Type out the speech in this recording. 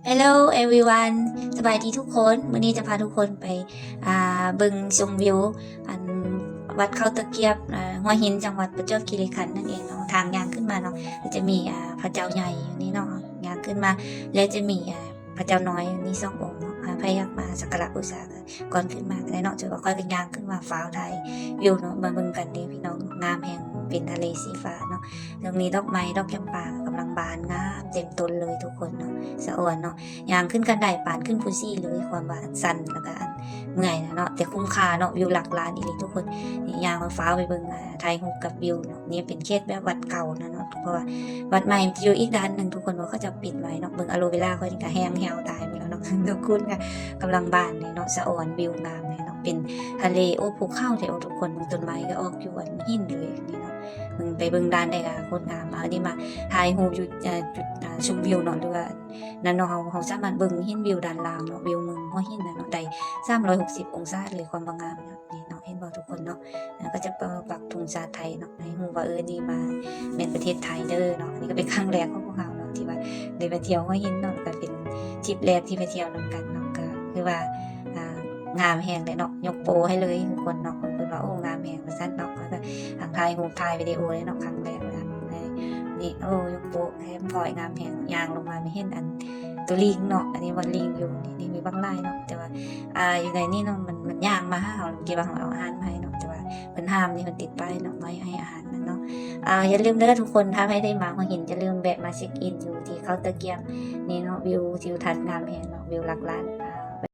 Hello everyone ສະບາຍດີທຸກຄົນ. ມື້ນີ້ຈະພາທຸກຄົນໄປ ອ່າ ເບິ່ງຊົມວິວ ອັນ ວັດເຂົ້າຕະກຽບ ອ່າ ຫົວຫີນ ຈັງຫວັດປະຈວບຄີຣີຂັນນັ້ນເອງເນາະ. ທາງຍ່າງຂຶ້ນມາເນາະ ກໍຈະມີ ອ່າ ພະເຈົ້າໃຫຍ່ຢູ່ນີ້ເນາະ ຍ່າງຂຶ້ນມາ ແລະ ຈະມີ ອ່າ ພະເຈົ້ານ້ອຍຢູ່ນີ້ສອງອົງເນາະ. ໃຜຢາກມາສັກກາລະບູຊາ ກ່ອນຂຶ້ນມາກໍໄດ້ເນາະ. ຈະວ່າຂ້ອຍກໍຍ່າງຂຶ້ນມາຟ້າວຖ່າຍວິວເນາະ. ມາເບິ່ງກັນເດ້ພີ່ນ້ອງ ງາມແຮງ ເປັນທະເລສີຟ້າເນາະ. ເຊິ່ງມີດອກໄມ້ດອກຈຳປາກຳລັງບານງາມເຕັມຕົ້ນເລີຍທຸກຄົນເນາະ ສະອອນເນາະ. ຍ່າງຂຶ້ນຂັ້ນໄດປານຂຶ້ນພູສີ່ເລີຍ ຄວາມວ່າອັນຊັນ ແລ້ວກໍອັນເມື່ອຍນະເນາະ ແຕ່ຄຸ້ມຄ່າເນາະ. ວິວຫຼັກລ້ານອີ່ຫຼີທຸກຄົນ. ນີ້ຍ່າງມາຟ້າວໄປເບິ່ງ ອ່າ ຖ່າຍຮູບກັບວິວເນາະ. ນີ້ເປັນເຂດແບບວັດເກົ່ານະເນາະ ເພາະວ່າວັດໃໝ່ມັນຈະຢູ່ອີກດ້ານໜຶ່ງທຸກຄົນ ວ່າເຂົາເຈົ້າປິດໄວ້ເນາະ. ເບິ່ງອາໂລເວລາຂ້ອຍນີ້ກໍແຫ້ງແຫ້ວຕາຍໄປແລ້ວເນາະ ດອກຄູນກໍກຳລັງບານນີ້ເນາະ ສະອອນ ວິວງາມແຮງເນາະ. ເປັນທະເລ ໂອ້ ພູເຂົາແທ້ ໂອ້ ທຸກຄົນ. ເບິ່ງຕົ້ນໄມ້ກໍອອກຢູ່ອັນຫີນເລີຍນີ້ເນາະ. ເບິ່ງໄປເບິ່ງດ້ານໃດກໍໂຄດງາມ. ເອົາ ນີ້ມາຖ່າຍຮູບຢູ່ ເອີ ຈຸດ ອ່າ ຊົມວິວເນາະ ຫຼືວ່ານັ້ນເນາະ. ເຮົາ ເຮົາສາມາດເບິ່ງເຫັນວິວດ້ານລ່າງເນາະ ວິວເມືອງຫົວຫີນນະເນາະ ໄດ້ສາມຮ້ອຍຫົກສິບອົງສາເລີຍ ຄວາມວ່າງາມເນາະ. ນີ້ເນາະ ເຫັນບໍ່ທຸກຄົນເນາະ ແລ້ວກໍຈະປັກທຸງຊາດໄທເນາະ ໃຫ້ຮູ້ວ່າ ເອີ ນີ້ມາແມ່ນປະເທດໄທເດີເນາະ. ນີ້ກໍເປັນຄັ້ງແລກຂອງພວກເຮົາເນາະ ທີ່ວ່າໄດ້ມາທ່ຽວຫົວຫີນເນາະ ກໍເປັນທຣິບແລກທີ່ໄປທ່ຽວນຳກັນເນາະ. ກໍຄືວ່າ ອ່າ ງາມແຮງເດເນາະ ຍົກໂປ້ໃຫ້ເລີຍທຸກຄົນເນາະ. ເພິ່ນວ່າ ໂອ້ ງາມແຮງ ວ່າຊັ້ນເນາະ. ຂ້ອຍກໍທັງຖ່າຍຮູບຖ່າຍວິດີໂອເລີຍເນາະ ຄັ້ງແລກເລີຍ. ນີ້ ໂອ້ ຍົກໂປ້ແຮງ ງາມແຮງ. ຍ່າງລົງມາ ມາເຫັນອັນ ໂຕລີງເນາະ ອັນນີ້ວ່າລີງຢູ່ ນີ້ ນີ້ມີບັກຫຼາຍເນາະ. ແຕ່ວ່າ ອ່າ ຢູ່ໃນນີ້ເນາະ ມັນ ມັນຍ່າງມາຫາເຮົາ ເຮົາຄິດວ່າເຮົາເອົາອາຫານມາໃຫ້ເນາະ ແຕ່ວ່າເພິ່ນຫ້າມນີ້ ເພິ່ນຕິດປ້າຍເນາະ ບໍ່ໃຫ້ໃຫ້ອາຫານມັນເນາະ. ອ່າ ຢ່າລືມເດີທຸກຄົນ ຖ້າໃຜໄດ້ມາຫົວຫີນ ຢ່າລືມແວະມາເຊັກອິນຢູ່ທີ່ເຂົ້າຕະກຽບນີ້ເນາະ. ວິວທິວທັດງາມແຮງເນາະ ວິວຫຼັກລ້ານ.